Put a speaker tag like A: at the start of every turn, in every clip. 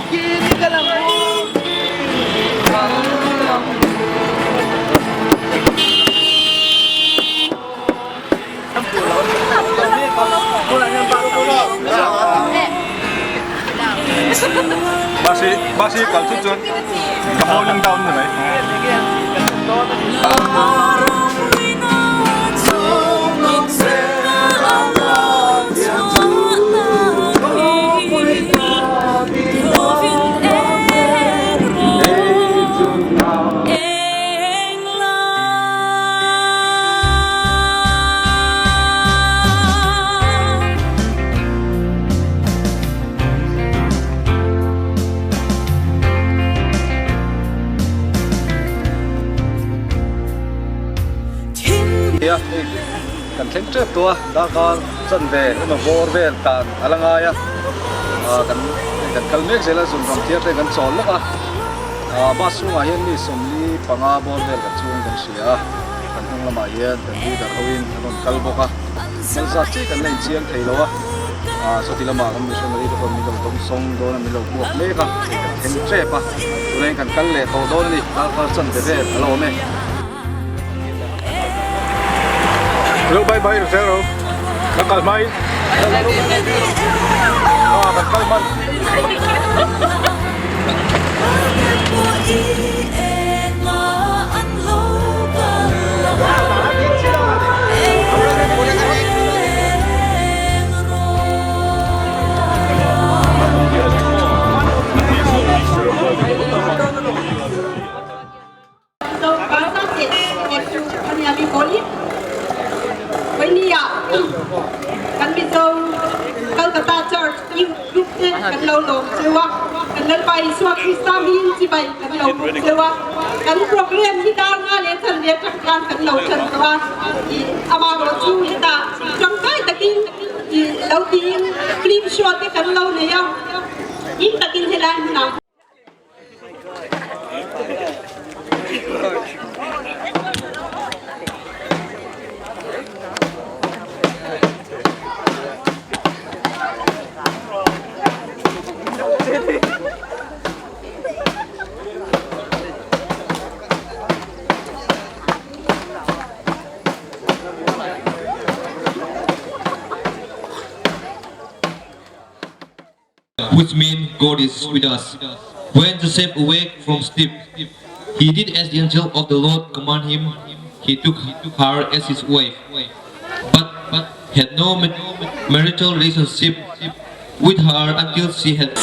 A: Bus hi bus hi kal thut chuan ka falling down ni mai. Kan thleng tep tawh a, darkar chanve emaw bawr vel tan a la ngai a, kan kan kal mek zel a, zun ram thiar te kan chawl lawk a. Ahh bus chhungah hian mi 45 bawr vel kan chhung kan hria a, kan hnung lamah hian kan leader ho in an rawn kal bawk a, kal zat chiah kan la inchiang thei lo a, ahh sawti lamah kan missionary te pawh min lo dawng sawng dawn a, min lo buak mek a, hei kan thleng tep a, tunah hian kan kal leh tawh dawn a ni, darkar chanve vel a la awm e. Hello bye bye Rosero, kan kal hma in ah kan kal hman.
B: Kan Mizo Calcutta Church Youth Group te kan lo lawm cheu a, kan Lalpa Isua Krista hmingin chibai kan lo buk cheu a, kan program hi dar nga leh chan ve atang khan kan lo chan tawh a, i amaherawh chu hetah tangkai takin i lo tiin film show te kan lo nei a, hlim takin helai hmunah.
C: Which means God is with us. When Joseph awake from sleep, he did as the angel of the Lord commanded him. He took her as his wife, but had no marital relationship with her until she had.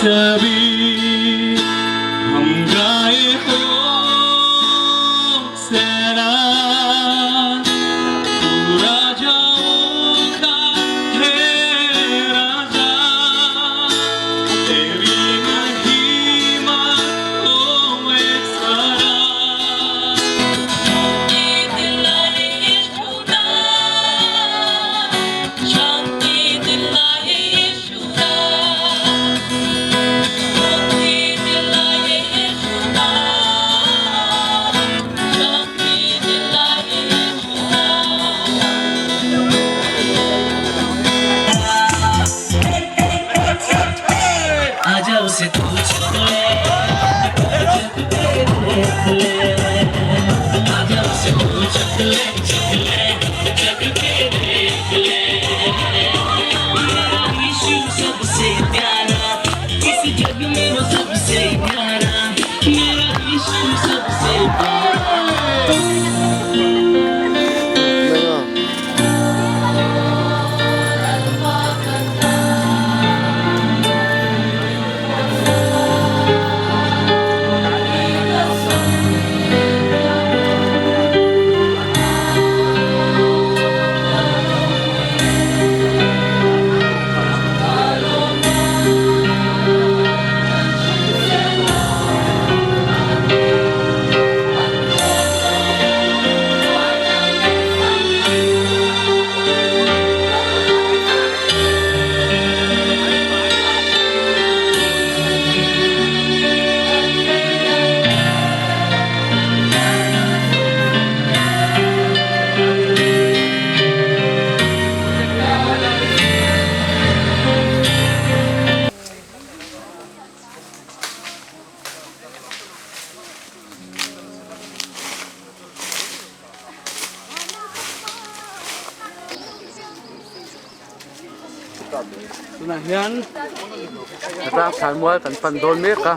D: Tunah hian hnatlang thlanmual kan pan dawn mek a,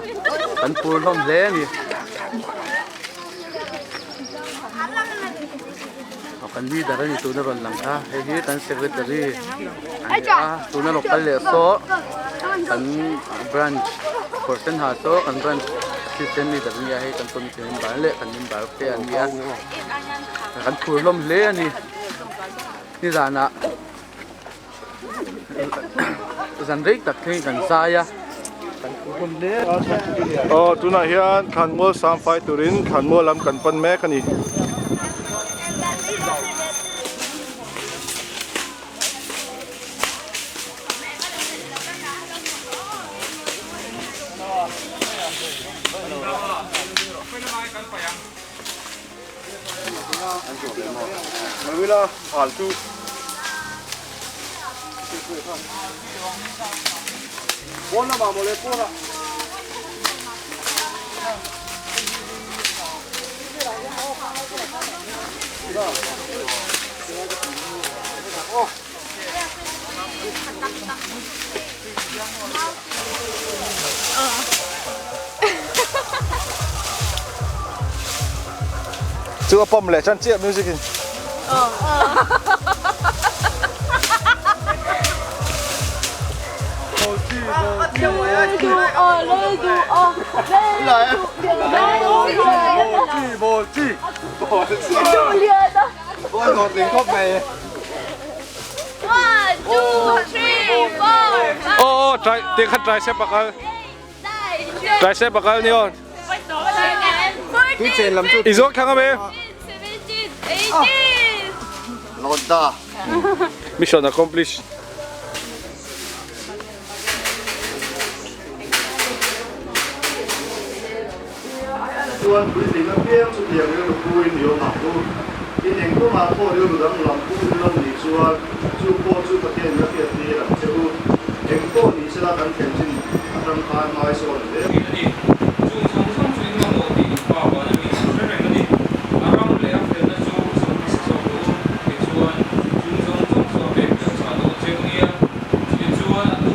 D: kan phur hlawm hle a ni. Aw kan leader a ni tuna rawn lang kha, hei hi kan secretary a ni a, tuna rawn kal leh saw kan branch kawr sen ha saw kan branch assistant leader a nia hei kan committee member leh kan member te an ni a, kan phur hlawm hle a ni, nizanah. Zan rei tak thleng kan zai a, kan thu hlawm hle a.
E: Aw tunah hian thlanmual sang fai turin thlanmual lam kan pan mek a ni. Chu a pump leh tan chiah music in. Oh, try, tiang khat try step akal. Try step akal ni on. I zawk thang ame. Mission accomplished.
F: Chuan puitling apiang chutiang rilru puin i awm ang u. In eng kawngah pawh rilru danglam pu in lo nih chuan chu pawh chu Pathianin a hriat tir ang che u. Eng pawh ni sela kan thlen chin atang khan hmaisawn hle.
G: Thin a ni. Chung zawng zawng chu in mamawh tih in pa van a mi an hre reng a ni. A ram leh a felna chu zawng hmasa zawk rawh u. Tichuan, chung zawng zawng chu a pek belh chah dawn cheu nia. Tichuan, a tu.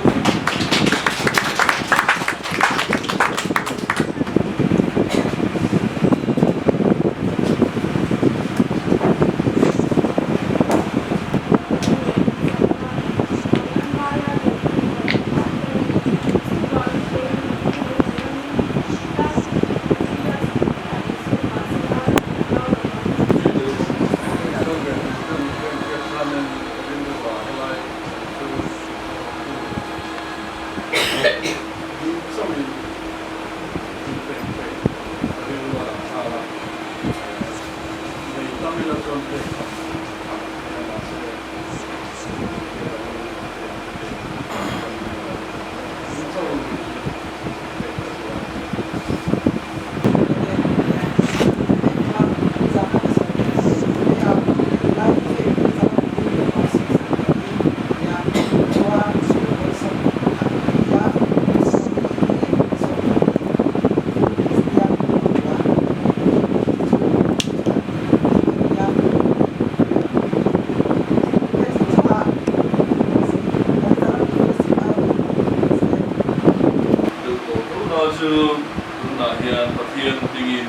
G: Deuh tawh tho na chu tunah hian Pathian hmingin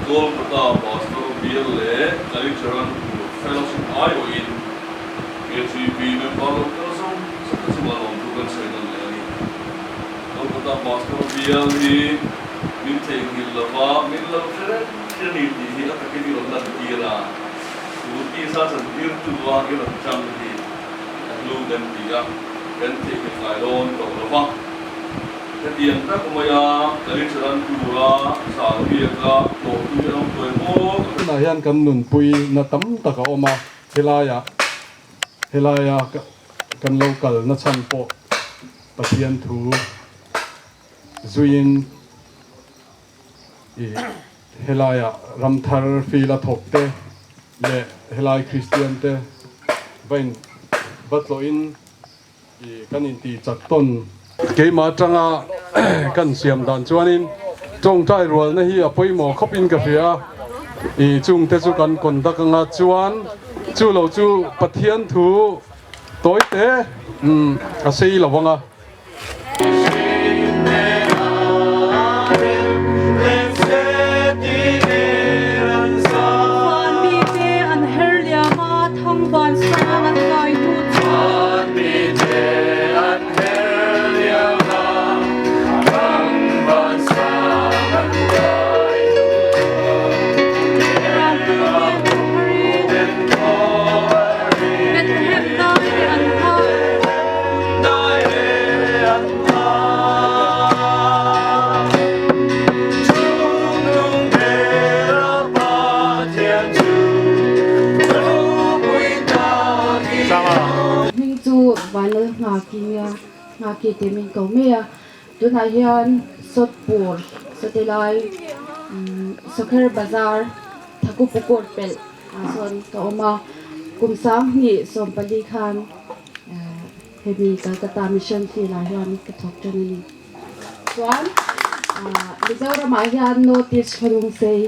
G: Kolkata Pastor Bial leh Kalicharan Fellowship aiawhin KGP member lo kal zawng zawng te chungah lawmthu kan sawi nawn leh a ni. Kolkata Pastor Bial hi min theihnghilh lova min lo hre reng hi a ni tih hi a takin i rawn lantir a, tun tisa chantirtu a i rawn chang hi a hlu kan ti a, kan theihnghilh ngai dawn tawh lova. Hetiang tak maia Kalicharan tura sal biaka tlawhtu hi an awm tuai bawk a.
H: Tunah hian kan nunpui na tam tak a awm a, helaia helaia kan lo kal na chhan pawh Pathian thu zuiin i helaia ramthar fila thawk te leh helai Kristian te va in va tlawhin I kan inti chak tawn. Keimah atanga kan siam dan chuanin tawngtai rualna hi a pawimawh khawpin ka hria a, i chungte chu kan conduct anga chuan chu lo chu Pathian thu Tawi te umm a sei lo vang a.
I: Hming chu Vanlal Nghaki nia Nghaki tih min ko mai a. Tunah hian Sawtpur, Sawtilai, Sawkher Bazar, Thakupukur pelh ah sawn ka awm a. Kum 2024 khan hemi Calcutta Mission Field ah hian ka thawk tan a ni. Chuan Mizoramah hian North East Khawnungsei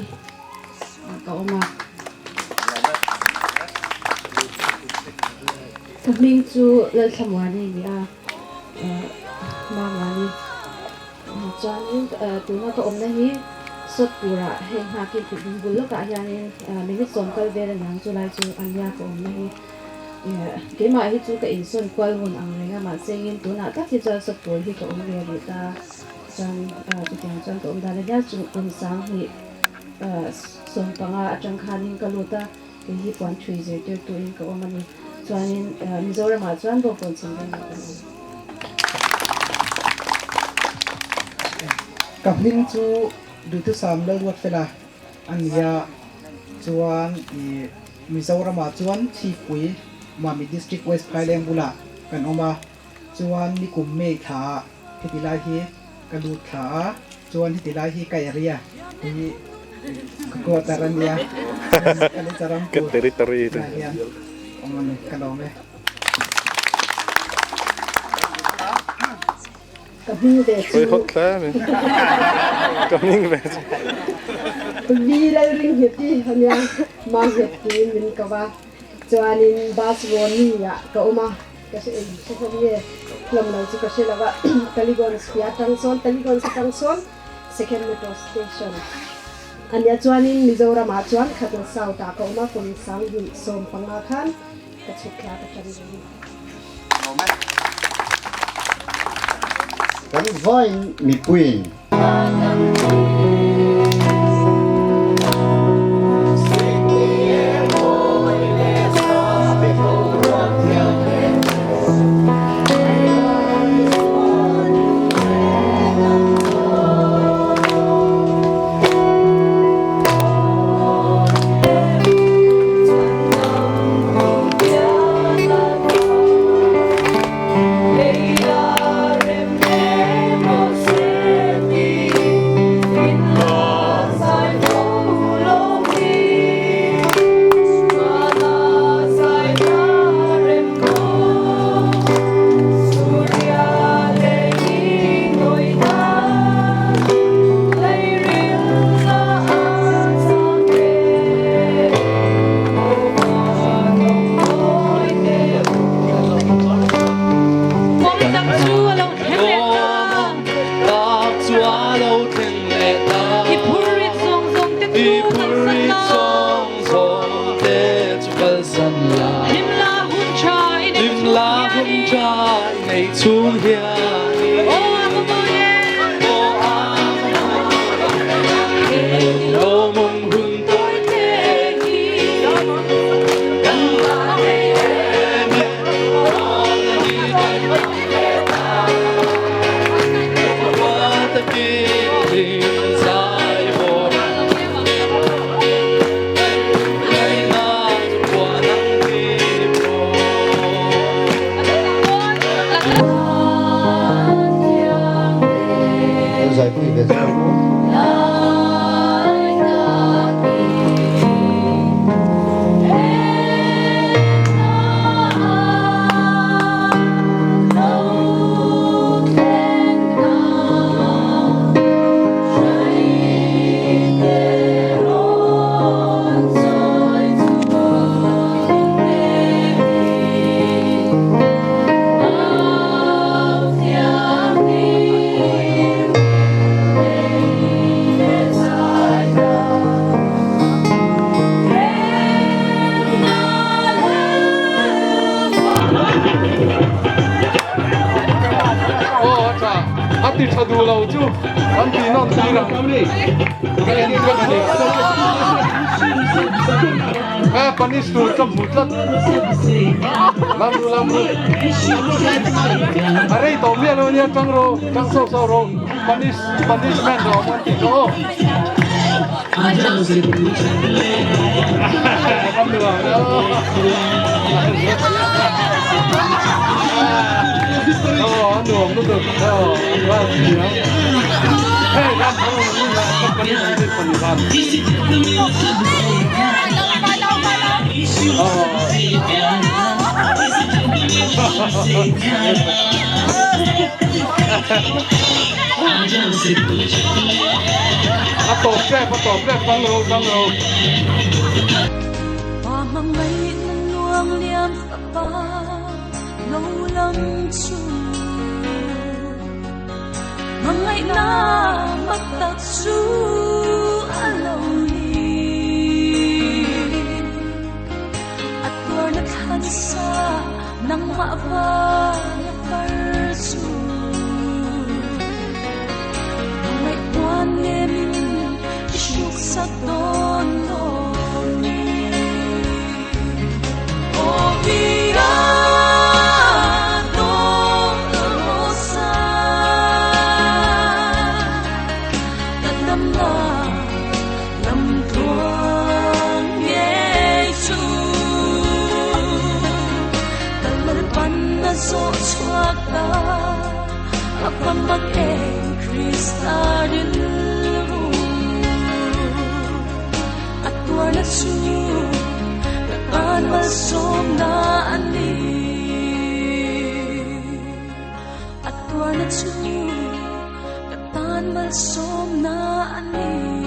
I: ah ka awm a. Ka hming chu Lalthlamuani a ni a. Mamani chuanin tuna ka awmna hi Sawtpurah hei nghakin bul lawkah hianin minute sawm kal vel a niang chulai chu a nia ka awmna hi keimah hi chu ka insawn kual hun ang reng a mahse engin tunah tak hi chuan Sawtpur hi ka awm ve rih ta chuan chutiang chuan ka awm dan a nia chu kum 2015 atang khanin ka lut a. Kei hi puan thui zirtirtuin ka awm a ni. Chuanin Mizoramah chuan bawngkawn chhim vengah kan awm.
J: Ka hming chu Duhthusam Lalruatfela a ni a, chuan i Mizoramah chuan Chhipui, Mamit District West Phaileng bulah kan awm a, chuan nikum May thla ah heti lai hi ka lut thla a, chuan heti lai hi ka area hi ka quarter a nia, ka lei ram
E: Ka territory
J: tur hian awm a ni, ka lawm e.
I: Ka hming ve chu.
E: Hruai hawt hle mai. Ka hming ve chu.
I: Vi Lalringnghet i a nia, Manghet tiin min ko a. Chuanin bus Rawni ah ka awm a, ka hre eng hre hlawm nge hlawm lo chu ka hre lo a, Taligonj tia atang sawn Taligonj atang sawn second metro station a nia chuanin Mizoram ah chuan Khatla South ah ka awm a, kum 2015 khan ka chhuk thla ka tan ve ni.
K: Kan vain mipuiin.
H: A ti tha duh lo chu an ti nawn tir ang. Ka en vek a ni. He punish tur ka hmu tlat. Lam ru lam ru. A rei tawh miah lo ania tang ro tang sauh sauh ro punish punishment a awm an tih kha aw. A tawp tep a tawp tep tang ro tang ro.
L: At tuwa na chu, katan malsom na ani.